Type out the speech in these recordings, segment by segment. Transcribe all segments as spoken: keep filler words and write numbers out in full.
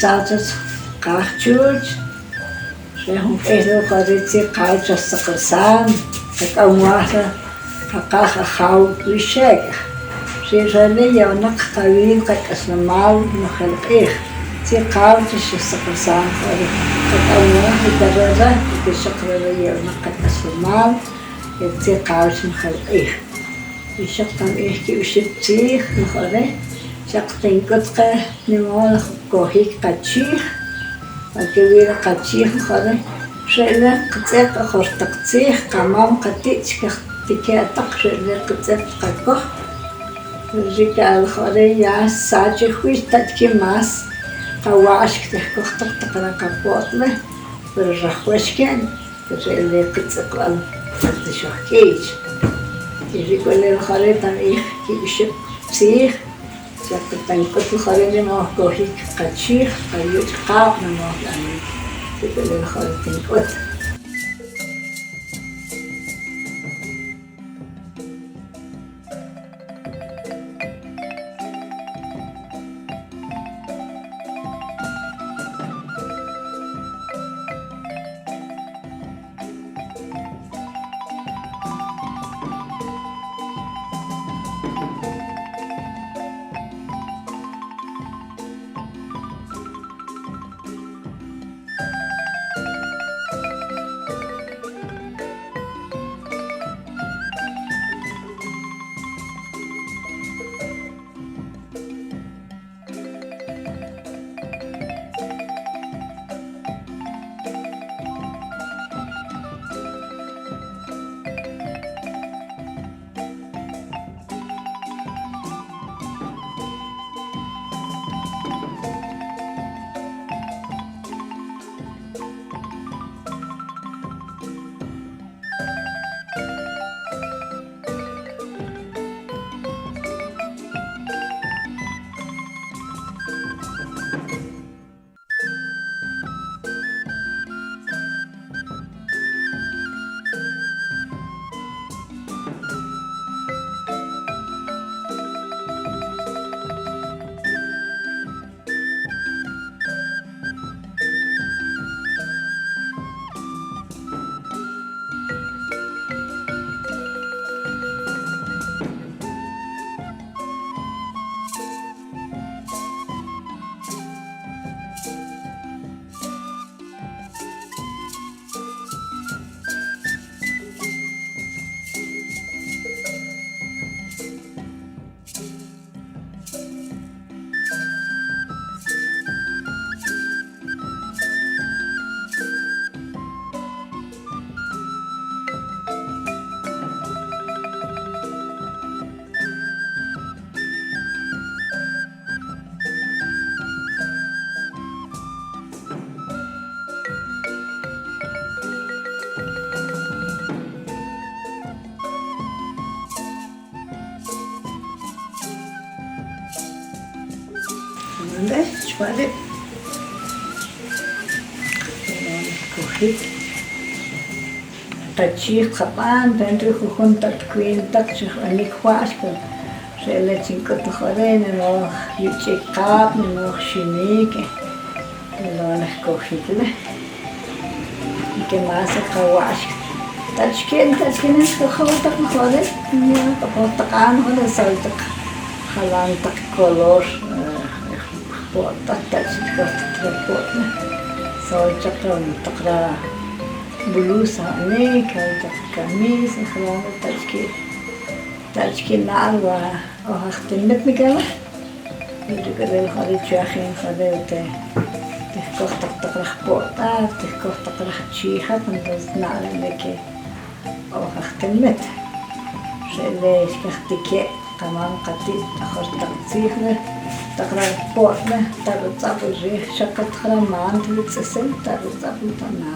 चाचस काख चूच, से हम पहले करे चे काव चस सकसान, त कौवा से, त काख खाव विषय, से रले यौनक कवीन का कसमाल नखल एख, चे काव चस सकसान करे, त कौवा से दरजा, त सकरले यौनक कसमाल, चे काव चस नखल एख। इशक तम एह की उशिप चीख नखरे, शक तिंकुत के निमोल कोहिक कचीख, अके वीर कचीख नखरे, शेले कचेक अखोर तक चीख, कमाम कतिच के तिके तक शेले कचेक तक को, रिकाल खरे या साचे हुई तक की मास, कवाश के को तक तक रखा पोतले, फिर रखवश के, Ze le kıtsıklan, kıtsışok iç. Tiri kole khare tam ih ki işip sih, yak tam kıtı khare ne ma kohi kaçih, kayıt kap ne ma yani. Tiri kole khare tam kıt. Nde, çuwade. Kohit. Tachi kapan, dentro kuhun tat kuin tak chih ani kwash ko. Sele chinkut khore ne mo yuchi kap ne mo shinike. Lona kohit le. Ke masa kawash. Tachken, tachken es ko khore tak khore. Ya ko tak an khore sal tak. Halan tak kolor. Po'ota, tachki, po'ota. Soy chakra, takra blusa, ne, kal tak kamisa, kala tachki, tachki narwa, o haktin met mi kala. Yuri kadel hadi chuahin hadi te. Te kok tak takra po'ota, te kok takra chiha, entonces nada de que. O haktin met. Sele, shkak tike, kaman kati, takor tak tzihne, takra porne, taru tzapu ri, shaka takra man, tili tzesen, taru tzapu tana.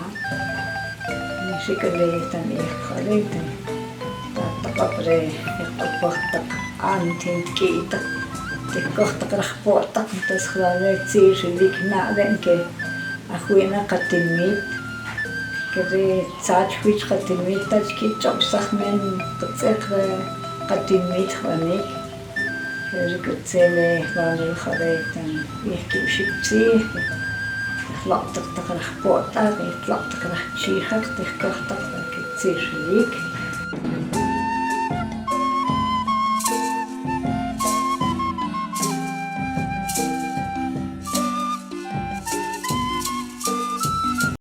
Shikele, tan ih kore, tan. Ta, takapre, ih kapor tak an, tin tike, tak. Tikor takra por, tak, tas khlale, tzir, shilik, na, den ke. Ahuina katimit, kere tsach huich katimit, tachki chop sahmen, katsek katimit huanik. ርግጽ ዜለ ባሉ ኸሬተን ይህኪ ውሽብጺ፣ ይኽላቅ ጥቅጥቅ ረኽ ቦጣ፣ ይኽላቅ ጥቅጥቅ ረኽ ቺኸቅ፣ ይኽላቅ ጥቅጥቅ ጺሪክ።